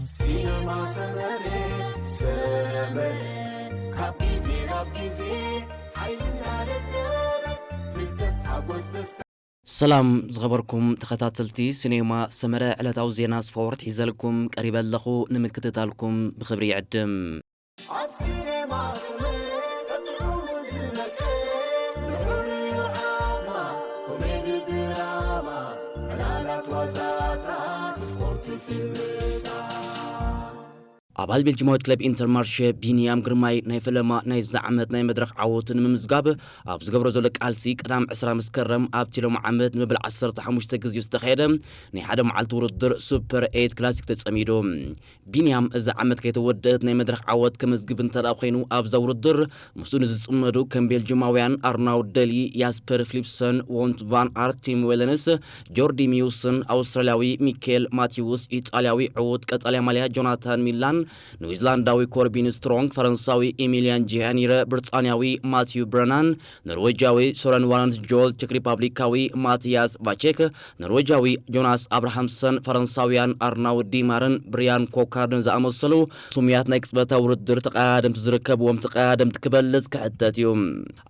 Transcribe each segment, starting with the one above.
ሲነማ ሰመረ፣ ሰመረ፣ ካብ ግዜ ናብ ግዜ ሓይልና ደለበ፣ ፍልጠት ሓጎስ ደስታ። ሰላም ዝኸበርኩም ተኸታተልቲ ሲኔማ ሰመረ፣ ዕለታዊ ዜና ስፖርት ሒዘልኩም ቀሪበ ኣለኹ። ንምክትታልኩም ብኽብሪ ይዕድም። ኣብ ሲኔማ ሰመረ ጥዑሙ ዝመቀ፣ ንሑር ዓማ፣ ኮሜዲ ድራማ፣ ዕላላት ዋዛታት፣ ስፖርት ፊልምታት። ኣባል ቤልጅማዊት ክለብ ኢንተርማርሸ ቢንያም ግርማይ ናይ ፈለማ ናይዛ ዓመት ናይ መድረኽ ዓወቱ ንምምዝጋብ ኣብ ዝገብሮ ዘሎ ቃልሲ ቀዳም ዕስራ መስከረም ኣብቲ ሎም ዓመት ንመበል ዓሰርተ ሓሙሽተ ግዜኡ ዝተኻየደ ናይ ሓደ መዓልቲ ውድድር ሱፐር ኤይት ክላሲክ ተጸሚዱ። ቢንያም እዚ ዓመት ከይተወደእት ናይ መድረኽ ዓወት ከመዝግብ እንተ ደኣ ኮይኑ ኣብዛ ውድድር ምስኡ ንዝጽመዱ ከም ቤልጅማውያን ኣርናውድ ደሊ፣ ያስፐር ፊሊፕሰን፣ ዎንት ቫን ኣርት፣ ቲም ዌለንስ፣ ጆርዲ ሚውስን፣ ኣውስትራልያዊ ሚኬል ማቲውስ፣ ኢጣልያዊ ዕዉት ቀጠልያ ማልያ ጆናታን ሚላን፣ ኒውዚላንዳዊ ኮርቢን ስትሮንግ፣ ፈረንሳዊ ኤሚልያን ጂሃኒረ፣ ብሪጣንያዊ ማቲዩ ብረናን፣ ኖርዌጃዊ ሶረን ዋረንስ ጆል፣ ቼክ ሪፓብሊካዊ ማቲያስ ቫቼክ፣ ኖርዌጃዊ ጆናስ ኣብርሃምሰን፣ ፈረንሳውያን ኣርናውድ ዲማርን ብሪያን ኮካርድን ዝኣመሰሉ ስሙያት ናይ ቅጽበታዊ ውድድር ተቐዳደምቲ ዝርከብዎም ተቐዳደምቲ ክበልጽ ክሕተት እዩ።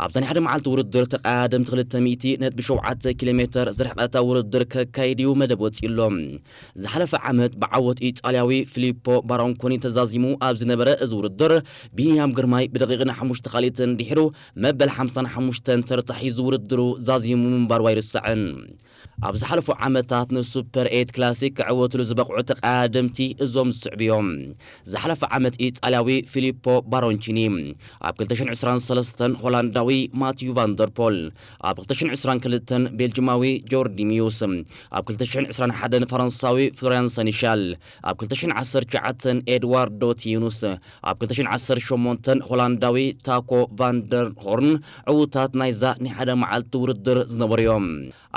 ኣብዛ ናይ ሓደ መዓልቲ ውድድር ተቐዳደምቲ ክልተ ሚእቲ ነጥቢ ሸውዓተ ኪሎ ሜተር ዝርሕቐታ ውድድር ከካይድ እዩ መደብ ወጺኡ ኣሎ። ዝሓለፈ ዓመት ብዓወት ኢጣልያዊ ፊሊፖ ባሮንኮኒ ተዛዚሙ ኣብ ዝነበረ እዚ ውድድር፣ ቢንያም ግርማይ ብደቂቕን ሓሙሽተ ካልኢትን ድሒሩ መበል ሓምሳን ሓሙሽተን ተርታ ሒዙ ውድድሩ ዛዚሙ ምንባሩ ኣይርሳዕን። ኣብ ዝሓለፉ ዓመታት ንሱፐር ኤይት ክላሲክ ክዕወትሉ ዝበቕዑ ተቐዳደምቲ እዞም ዝስዕቡ እዮም። ዝሓለፈ ዓመት ኢጣልያዊ ፊሊፖ ባሮንቺኒ፣ ኣብ ክልተ ሽሕን ዕስራን ሰለስተን ሆላንዳዊ ማቲዩ ቫንደርፖል፣ ኣብ ክልተ ሽሕን ዕስራን ክልተን ቤልጅማዊ ጆርዲ ሚዩስ፣ ኣብ ክልተ ሽሕን ዕስራን ሓደን ፈረንሳዊ ፍሎሪያን ሰኒሻል፣ ኣብ ክልተ ሽሕን ዓሰርተ ትሽዓተን ኤድዋርዶ ቲዩኑስ፣ ኣብ ክልተ ሽሕን ዓሰርተ ሸሞንተን ሆላንዳዊ ታኮ ቫንደር ሆርን ዕዉታት ናይዛ ናይ ሓደ መዓልቲ ውድድር ዝነበሩ እዮም።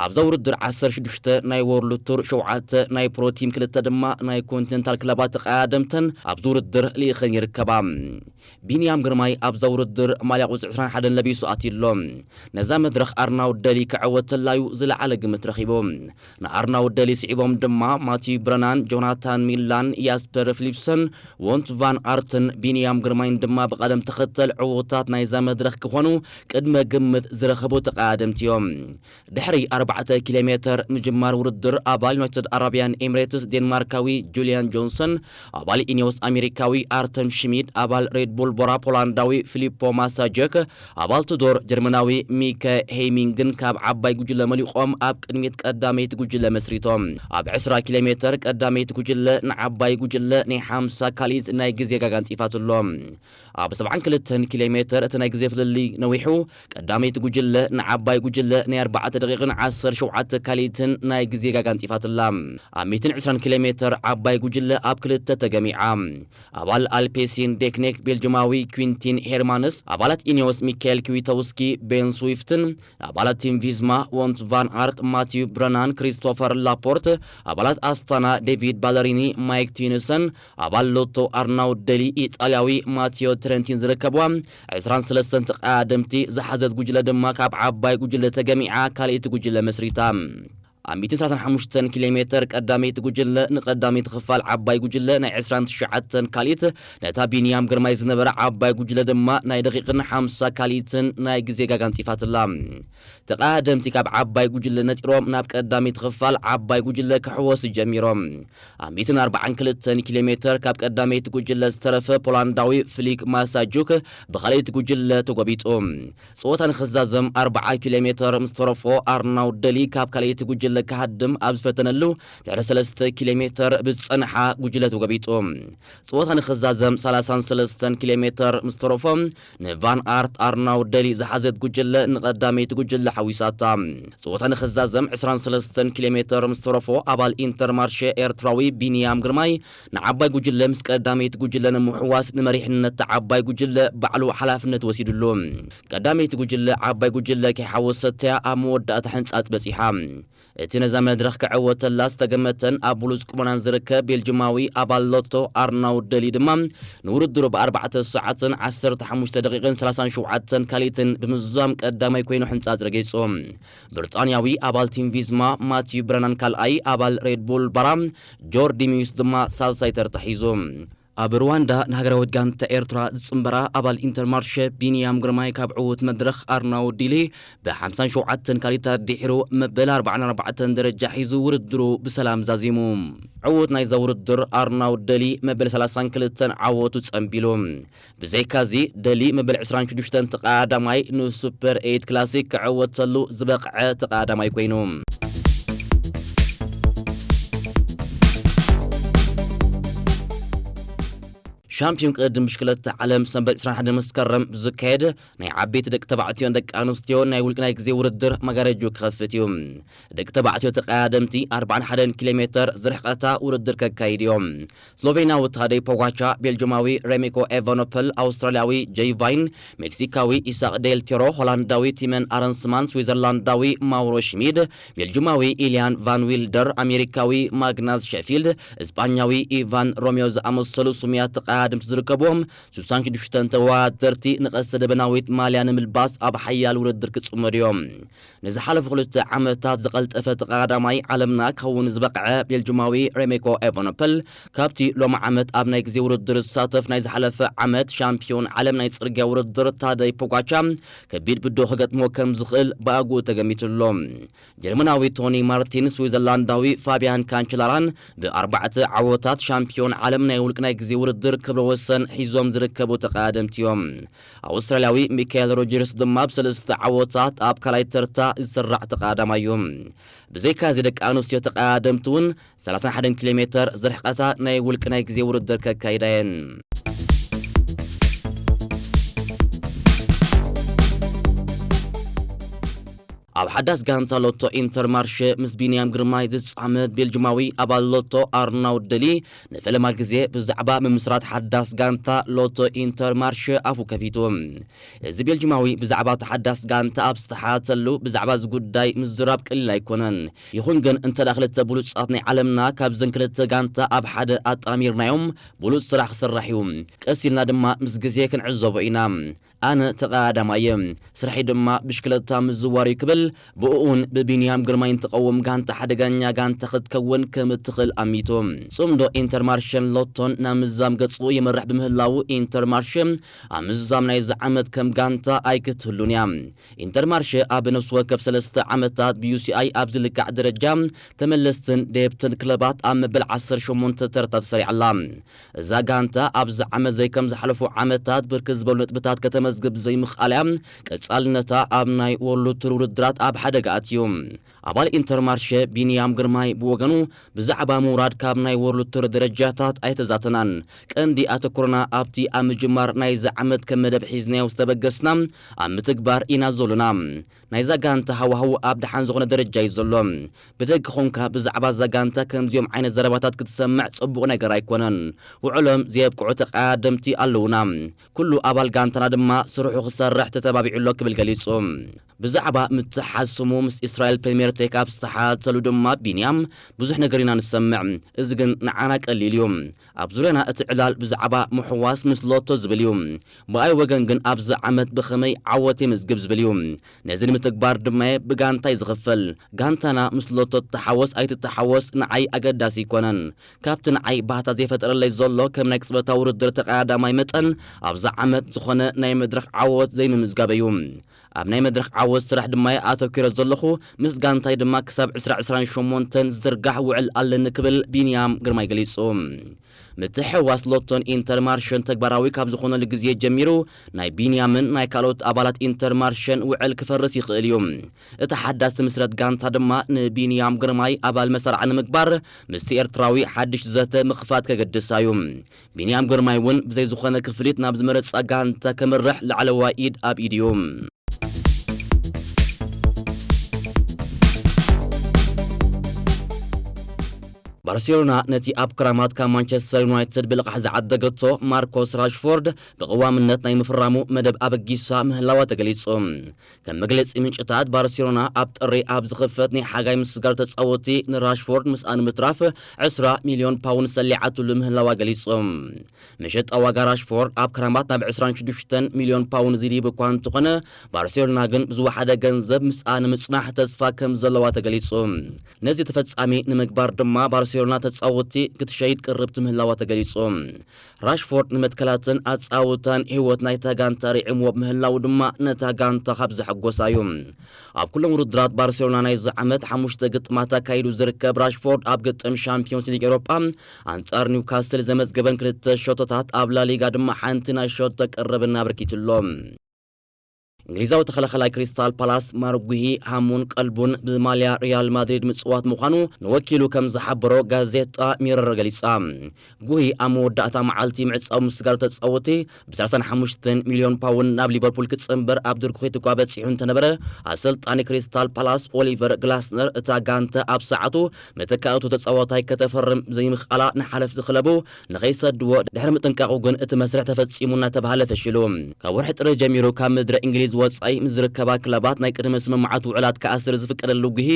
ኣብዛ ውድድር ዓሰርተ ሽዱሽተ ናይ ወርልድ ቱር፣ ሸውዓተ ናይ ፕሮ ቲም፣ ክልተ ድማ ናይ ኮንቲነንታል ክለባት ተቐዳደምተን ኣብዚ ውድድር ልኢኸን ይርከባ። ቢንያም ግርማይ ኣብዛ ውድድር ማልያ ቁጽሪ ዕስራን ሓደን ለቢሱ ኣትዩ ኣሎ። ነዛ መድረኽ ኣርናውድ ደሊ ክዕወተላዩ ዝለዓለ ግምት ረኺቡ። ንኣርናውድ ደሊ ስዒቦም ድማ ማቲዩ ብረናን፣ ጆናታን ሚላን፣ ያስፐር ፊሊፕሰን፣ ዎንት ቫን ኣርትን ቢንያም ግርማይን ድማ ብቐደም ተኸተል ዕዉታት ናይዛ መድረኽ ክኾኑ ቅድመ ግምት ዝረኸቡ ተቐዳደምቲ እዮም። ድሕሪ ኣርባዕተ ኪሎ ሜተር ምጅማር ውድድር፣ ኣባል ዩናይትድ ኣረብያን ኤሚሬትስ ዴንማርካዊ ጁልያን ጆንሰን፣ ኣባል ኢኒዮስ ኣሜሪካዊ ኣርተም ሽሚድ፣ ኣባል ሬድ ቡል ቦራ ፖላንዳዊ ፊሊፖ ማሳጀክ፣ ኣባል ቱዶር ጀርመናዊ ሚከ ሄይሚንግን ካብ ዓባይ ጉጅለ መሊቖም ኣብ ቅድሚት ቀዳመይቲ ጉጅለ መስሪቶም። ኣብ ዕስራ ኪሎ ሜተር ቀዳመይቲ ጉጅለ ንዓባይ ጉጅለ ናይ ሓምሳ ካልኢት ናይ ግዜ ጋጋ ኣንጺፋትሎም። ኣብ ሰብዓን ክልተን ኪሎ ሜተር እቲ ናይ ግዜ ፍልልይ ነዊሑ፣ ቀዳመይቲ ጉጅለ ንዓባይ ጉጅለ ናይ ኣርባዕተ ደቂቕን ዓሰርተ ሸውዓተ ካልኢትን ናይ ግዜ ጋጋ ኣንጺፋትላ። ኣብ ሚእትን ዕስራን ኪሎ ሜተር ዓባይ ጉጅለ ኣብ ክልተ ተገሚዓ። ኣባል ኣልፔሲን ዴክኔክ ቤልጅማዊ ኩንቲን ሄርማንስ፣ ኣባላት ኢኒዮስ ሚካኤል ክዊተውስኪ፣ ቤን ስዊፍትን፣ ኣባላት ቲም ቪዝማ፣ ዎንት ቫን ኣርት፣ ማቲዩ ብረናን፣ ክሪስቶፈር ላፖርት፣ ኣባላት ኣስታና ዴቪድ ባለሪኒ፣ ማይክ ቲዩንሰን፣ ኣባል ሎቶ ኣርናውድ ደሊ ኢጣልያዊ ማቲዮ ትረንቲን ዝርከብዋ ዕስራን ሰለስተን ተቐዳደምቲ ዝሓዘት ጉጅለ ድማ ካብ ዓባይ ጉጅለ ተገሚዓ ካልኣይቲ ጉጅለ መስሪታ። ኣብ ሚእትን ሰላሳን ሓሙሽተን ኪሎ ሜተር ቀዳመይቲ ጉጅለ ንቀዳመይቲ ክፋል ዓባይ ጉጅለ ናይ ዕስራን ትሽዓተን ካልኢት ነታ ቢንያም ግርማይ ዝነበረ ዓባይ ጉጅለ ድማ ናይ ደቂቕን ሓምሳ ካልኢትን ናይ ግዜ ጋጋ ኣንጺፋትላ። ተቐዳደምቲ ካብ ዓባይ ጉጅለ ነጢሮም ናብ ቀዳመይቲ ክፋል ዓባይ ጉጅለ ክሕወሱ ጀሚሮም። ኣብ ሚእትን ኣርባዓን ክልተን ኪሎ ሜተር ካብ ቀዳመይቲ ጉጅለ ዝተረፈ ፖላንዳዊ ፍሊክ ማሳጁክ ብኻልኣይቲ ጉጅለ ተጎቢጡ። ጸወታ ንኽዛዘም ኣርብዓ ኪሎ ሜተር ምስ ተረፎ ኣርናውድ ደሊ ካብ ካልኣይቲ ጉጅለ ክሃድም ኣብ ዝፈተነሉ ድሕሪ ሰለስተ ኪሎ ሜተር ብዝጸንሓ ጉጅለ ተጎቢጡ። ጸወታ ንኽዛዘም ሰላሳን ሰለስተን ኪሎ ሜተር ምስ ተረፎ ንቫን ኣርት ኣርናውድ ደሊ ዝሓዘት ጉጅለ ንቐዳመይቲ ጉጅለ ሓዊሳታ። ጸወታ ንኽዛዘም ዕስራን ሰለስተን ኪሎ ሜተር ምስ ተረፎ ኣባል ኢንተርማርሸ ኤርትራዊ ቢንያም ግርማይ ንዓባይ ጉጅለ ምስ ቀዳመይቲ ጉጅለ ንምሕዋስ ንመሪሕነት ዓባይ ጉጅለ ባዕሉ ሓላፍነት ወሲድሉ። ቀዳመይቲ ጉጅለ ዓባይ ጉጅለ ከይሓወሰት እያ ኣብ መወዳእታ ሕንጻጽ በጺሓ። እቲ ነዛ መድረኽ ክዕወተላ ዝተገመተን ኣብ ብሉጽ ቁመናን ዝርከብ ቤልጅማዊ ኣባል ሎቶ ኣርናውድ ደሊ ድማ ንውድድሩ ብኣርባዕተ ሰዓትን ዓሰርተ ሓሙሽተ ደቂቕን ሰላሳን ሸውዓተን ካልኢትን ብምዝዛም ቀዳማይ ኮይኑ ሕንጻጽ ረጊጹ። ብሪጣንያዊ ኣባል ቲም ቪዝማ ማቲዩ ብረናን ካልኣይ፣ ኣባል ሬድ ቡል ባራ ጆርዲ ሚዩስ ድማ ሳልሳይ ተርታ ሒዙ። ኣብ ሩዋንዳ ንሃገራዊት ጋንታ ኤርትራ ዝጽንበራ ኣባል ኢንተርማርሸ ቢንያም ግርማይ ካብ ዕዉት መድረኽ ኣርናውድ ዲሊ ብ ሓምሳን ሸውዓተን ካልኢታት ድሒሩ መበል ኣርባዓን ኣርባዕተን ደረጃ ሒዙ ውድድሩ ብሰላም ዛዚሙ። ዕዉት ናይዛ ውድድር ኣርናውድ ደሊ መበል ሰላሳን ክልተን ዓወቱ ጸንቢሉ። ብዘይካዚ ደሊ መበል ዕስራን ሽዱሽተን ተቐዳዳማይ ንሱፐር ኤይት ክላሲክ ክዕወተሉ ዝበቕዐ ተቐዳዳማይ ኮይኑ። ሻምፒዮን ቅድድም ብሽክለታ ዓለም ሰንበት ዕስራን ሓደን መስከረም ብዝካየድ ናይ ዓበይቲ ደቂ ተባዕትዮን ደቂ ኣንስትዮን ናይ ውልቂ ናይ ግዜ ውድድር መጋረጅኡ ክኸፍት እዩ። ደቂ ተባዕትዮ ተቐዳደምቲ ኣርባዓን ሓደን ኪሎ ሜተር ዝርሕቐታ ውድድር ከካይድ እዮም። ስሎቬንያዊ ታደይ ፖጋቻ፣ ቤልጅማዊ ሬሚኮ ኤቫኖፐል፣ ኣውስትራልያዊ ጀይ ቫይን፣ ሜክሲካዊ ኢሳቅ ዴል ቴሮ፣ ሆላንዳዊ ቲመን ኣረንስማን፣ ስዊዘርላንዳዊ ማውሮ ሽሚድ፣ ቤልጅማዊ ኢልያን ቫን ዊልደር፣ ኣሜሪካዊ ማግናስ ሸፊልድ፣ እስጳኛዊ ኢቫን ሮሜዮ ዝኣመሰሉ ስሙያት ተቐዳደምቲ ዝርከብዎም ስሳን ሽዱሽተን ተወዳደርቲ ንቀስተ ደበናዊት ማልያ ንምልባስ ኣብ ሓያል ውድድር ክጽመዱ እዮም። ንዝሓለፉ ክልተ ዓመታት ዝቐልጠፈ ተቐዳዳማይ ዓለምና ክኸውን ዝበቕዐ ቤልጅማዊ ሬሜኮ ኤቫኖፐል፣ ካብቲ ሎሚ ዓመት ኣብ ናይ ግዜ ውድድር ዝሳተፍ ናይ ዝሓለፈ ዓመት ሻምፒዮን ዓለም ናይ ጽርግያ ውድድር ታደይ ፖጋቻ ከቢድ ብድሆ ክገጥሞ ከም ዝኽእል ብኣግኡ ተገሚቱ ኣሎ። ጀርመናዊ ቶኒ ማርቲን፣ ስዊዘርላንዳዊ ፋቢያን ካንቸላራን ብኣርባዕተ ዓወታት ሻምፒዮን ዓለም ናይ ውልቂ ናይ ግዜ ውድድር ክብረ ወሰን ሒዞም ዝርከቡ ተቐዳደምቲ እዮም። ኣውስትራልያዊ ሚካኤል ሮጀርስ ድማ ብሰለስተ ዓወታት ኣብ ካልኣይ ተርታ ዝስራዕ ተቐዳዳማይ እዩ። ብዘይካዚ ደቂ ኣንስትዮ ተቐዳደምቲ እውን ሰላሳን ሓደን ኪሎ ሜተር ዝርሕቐታ ናይ ውልቂ ናይ ግዜ ውድድር ከካይዳ እየን። ኣብ ሓዳስ ጋንታ ሎቶ ኢንተርማርሸ ምስ ቢንያም ግርማይ ዝጻመድ ቤልጅማዊ ኣባል ሎቶ ኣርናውድ ደሊ ንፈለማ ግዜ ብዛዕባ ምምስራት ሓዳስ ጋንታ ሎቶ ኢንተርማርሸ ኣፉ ከፊቱ። እዚ ቤልጅማዊ ብዛዕባ እቲ ሓዳስ ጋንታ ኣብ ዝተሓተሉ ብዛዕባ እዚ ጉዳይ ምዝራብ ቀሊል ኣይኮነን። ይኹን ግን እንተ ደኣ ክልተ ብሉጻት ናይ ዓለምና ካብዘን ክልተ ጋንታ ኣብ ሓደ ኣጣሚርናዮም ብሉጽ ስራሕ ክስራሕ እዩ። ቀስ ኢልና ድማ ምስ ግዜ ክንዕዘቦ ኢና። ኣነ ተቐዳዳማይ እየ፣ ስርሐይ ድማ ብሽክለታ ምዝዋር እዩ ክብል ብእኡን ብቢንያም ግርማይን ትቐውም ጋንታ ሓደገኛ ጋንታ ክትከውን ከም እትኽእል ኣሚቱ። ጽምዶ ኢንተርማርሸን ሎቶን ናብ ምዛም ገጹ የመርሕ ብምህላዉ ኢንተርማርሸ ኣብ ምዛም ናይዚ ዓመት ከም ጋንታ ኣይክትህሉን እያ። ኢንተርማርሸ ኣብ ነፍሲ ወከፍ ሰለስተ ዓመታት ብዩሲኣይ ኣብ ዝልካዕ ደረጃ ተመለስትን ደየብትን ክለባት ኣብ መበል ዓሰርተ ሸሞንተ ተርታ ተሰሪዓ ኣላ። እዛ ጋንታ ኣብዚ ዓመት ዘይከም ዝሓለፉ ዓመታት ብርክት ዝበሉ ነጥብታት ከተመዝግብ ዘይምኽኣል እያ ቀጻልነታ ኣብ ናይ ወርልድ ቱር ውድድራት ኣብ ሓደጋ ኣትዩ። ኣባል ኢንተርማርሸ ቢንያም ግርማይ ብወገኑ ብዛዕባ ምውራድ ካብ ናይ ወርልድ ቱር ደረጃታት ኣይተዛተናን። ቀንዲ ኣተኩሮና ኣብቲ ኣብ ምጅማር ናይዚ ዓመት ከም መደብ ሒዝናዮ ዝተበገስና ኣብ ምትግባር ኢና ዘሎና። ናይዛ ጋንታ ሃዋህው ኣብ ደሓን ዝኾነ ደረጃ እዩ ዘሎ። ብደገ ኾንካ ብዛዕባ እዛ ጋንታ ከምዚኦም ዓይነት ዘረባታት ክትሰምዕ ጽቡቕ ነገር ኣይኮነን። ውዕሎም ዘየብቅዑ ተቐዳደምቲ ኣለዉና። ኩሉ ኣባል ጋንታና ድማ ስርሑ ክሰርሕ ተተባቢዑ ኣሎ ክብል ገሊጹ። ብዛዕባ ምትሓዝ ስሙ ምስ እስራኤል ፕሪምየር ቴክ ኣብ ዝተሓተሉ ድማ ቢንያም ብዙሕ ነገር ኢና ንሰምዕ። እዚ ግን ንዓና ቀሊል እዩ። ኣብ ዙርያና እቲ ዕላል ብዛዕባ ምሕዋስ ምስ ሎቶ ዝብል እዩ። ብኣይ ወገን ግን ኣብዚ ዓመት ብኸመይ ዓወት የመዝግብ ዝብል እዩ። ነዚ ንምትግባር ድማ ብጋንታ እዩ ዝኽፈል። ጋንታና ምስ ሎቶ ትተሓወስ ኣይትተሓወስ ንዓይ ኣገዳሲ ኣይኮነን። ካብቲ ንዓይ ባህታ ዘይፈጠረለይ ዘሎ ከም ናይ ቅጽበታዊ ውድድር ተቐዳዳማይ መጠን ኣብዚ ዓመት ዝኾነ ናይ መድረኽ ዓወት ዘይምምዝጋበይ እዩ። ኣብ ናይ መድረኽ ዓወት ስራሕ ድማ ኣተኲረ ዘለኹ፣ ምስ ጋንታይ ድማ ክሳብ ዕስራ ዕስራን ሸሞንተን ዝዝርጋሕ ውዕል ኣለኒ ክብል ቢንያም ግርማይ ገሊጹ። ምትሕውዋስ ሎቶን ኢንተርማርሸን ተግባራዊ ካብ ዝኾነሉ ግዜ ጀሚሩ ናይ ቢንያምን ናይ ካልኦት ኣባላት ኢንተርማርሸን ውዕል ክፈርስ ይኽእል እዩ። እቲ ሓዳስ ትምስረት ጋንታ ድማ ንቢንያም ግርማይ ኣባል መሳርዓ ንምግባር ምስቲ ኤርትራዊ ሓድሽ ዘተ ምኽፋት ከገድሳ እዩ። ቢንያም ግርማይ እውን ብዘይ ዝኾነ ክፍሊት ናብ ዝመረጻ ጋንታ ከምርሕ ላዕለዋይ ኢድ ኣብ ኢድ እዩ። ባርሴሎና ነቲ ኣብ ክራማት ካብ ማንቸስተር ዩናይትድ ብልቓሕ ዝዓደገቶ ማርኮስ ራሽፎርድ ብቐዋምነት ናይ ምፍራሙ መደብ ኣበጊሳ ምህላዋ ተገሊጹ። ከም መግለጺ ምንጭታት፣ ባርሴሎና ኣብ ጥሪ ኣብ ዝኽፈት ናይ ሓጋይ ምስጋር ተጻወቲ ንራሽፎርድ ምስኣ ንምትራፍ ዕስራ ሚልዮን ፓውንድ ሰሊዓትሉ ምህላዋ ገሊጹ። መሸጣ ዋጋ ራሽፎርድ ኣብ ክራማት ናብ ዕስራን ሽዱሽተን ሚልዮን ፓውንድ ዝድይብ እኳ እንተኾነ፣ ባርሴሎና ግን ብዝወሓደ ገንዘብ ምስኣ ንምጽናሕ ተስፋ ከም ዘለዋ ተገሊጹ። ነዚ ተፈጻሚ ንምግባር ድማ ባርሴሎና ተጻወቲ ክትሸይድ ቅርብቲ ምህላዋ ተገሊጹ። ራሽፎርድ ንመትከላትን ኣጻውታን ህይወት ናይታ ጋንታ ርዒምዎ ብምህላው ድማ ነታ ጋንታ ካብ ዘሐጎሳ እዩ። ኣብ ኩሎም ውድድራት ባርሴሎና ናይዚ ዓመት ሓሙሽተ ግጥማት ኣካይዱ ዝርከብ ራሽፎርድ፣ ኣብ ግጥም ሻምፒዮንስ ሊግ ኤውሮጳ ኣንጻር ኒውካስትል ዘመዝገበን ክልተ ሸቶታት፣ ኣብ ላሊጋ ድማ ሓንቲ ናይ ሸቶ ቀረብን ኣበርኪቱሎ። እንግሊዛዊ ተኸላኸላይ ክሪስታል ፓላስ ማርጉሂ ሃሙን ቀልቡን ብማልያ ሪያል ማድሪድ ምጽዋት ምዃኑ ንወኪሉ ከም ዝሓበሮ ጋዜጣ ሚረር ገሊጻ። ጉሂ ኣብ መወዳእታ መዓልቲ ምዕጻው ምስጋር ተጻወቲ ብ ሰላሳን ሓሙሽተን ሚልዮን ፓውንድ ናብ ሊቨርፑል ክጽንበር ኣብ ድርኩኺት እኳ በጺሑ እንተነበረ፣ ኣሰልጣኒ ክሪስታል ፓላስ ኦሊቨር ግላስነር እታ ጋንተ ኣብ ሰዓቱ መተካእቱ ተጻዋታይ ከተፈርም ዘይምኽኣላ ንሓለፍቲ ክለቡ ንኸይሰድዎ ድሕሪ ምጥንቃቑ ግን እቲ መስርሕ ተፈጺሙ እናተባህለ ፈሺሉ። ካብ ወርሒ ጥሪ ጀሚሩ ካብ ምድሪ እንግሊዝ ወጻኢ ምስ ዝርከባ ክለባት ናይ ቅድመ ስምምዓት ውዕላት ክኣስር ዝፍቀደሉ ጉሂ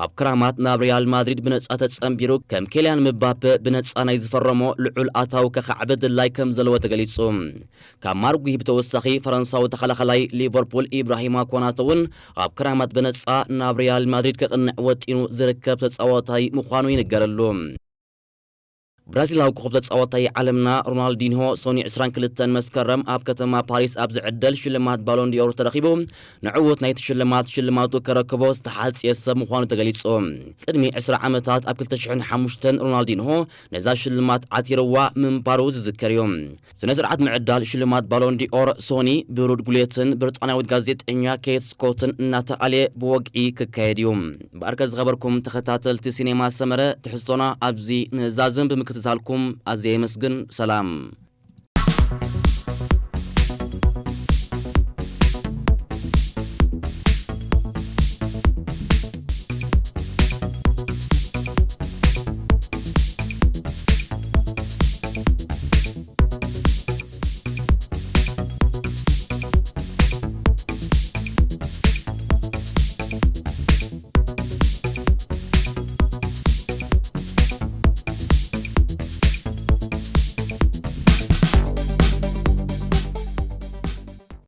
ኣብ ክራማት ናብ ሪያል ማድሪድ ብነጻ ተጸንቢሩ ከም ኬልያን ምባፔ ብነጻ ናይ ዝፈረሞ ልዑል ኣታዊ ከኻዕበ ድላይ ከም ዘለዎ ተገሊጹ። ካብ ማርጉሂ ብተወሳኺ ፈረንሳዊ ተኸላኸላይ ሊቨርፑል ኢብራሂማ ኮናተ እውን ኣብ ክራማት ብነጻ ናብ ሪያል ማድሪድ ከቕንዕ ወጢኑ ዝርከብ ተጻዋታይ ምዃኑ ይንገረሉ። ብራዚላዊ ኮኸብ ተጻዋታይ ዓለምና ሮናልዲንሆ ሶኒ ዕስራን ክልተን መስከረም ኣብ ከተማ ፓሪስ ኣብ ዝዕደል ሽልማት ባሎን ዲኦር ተረኺቡ ንዕውት ናይቲ ሽልማት ሽልማቱ ከረክቦ ዝተሓጽየ ሰብ ምዃኑ ተገሊጹ። ቅድሚ ዕስራ ዓመታት ኣብ ክልተ ሽሕን ሓሙሽተን ሮናልዲንሆ ነዛ ሽልማት ዓቲርዋ ምንባሩ ዝዝከር እዩ። ስነ ስርዓት ምዕዳል ሽልማት ባሎን ዲኦር ሶኒ ብሩድ ጉሌትን ብሪጣንያዊት ጋዜጠኛ ኬት ስኮትን እናተኣልየ ብወግዒ ክካየድ እዩ። እምበኣርከ ዝኸበርኩም ተኸታተልቲ ሲኔማ ሰመረ፣ ትሕዝቶና ኣብዚ ንዛዝም ብምክትታልኩም ኣዝየ የመስግን። ሰላም።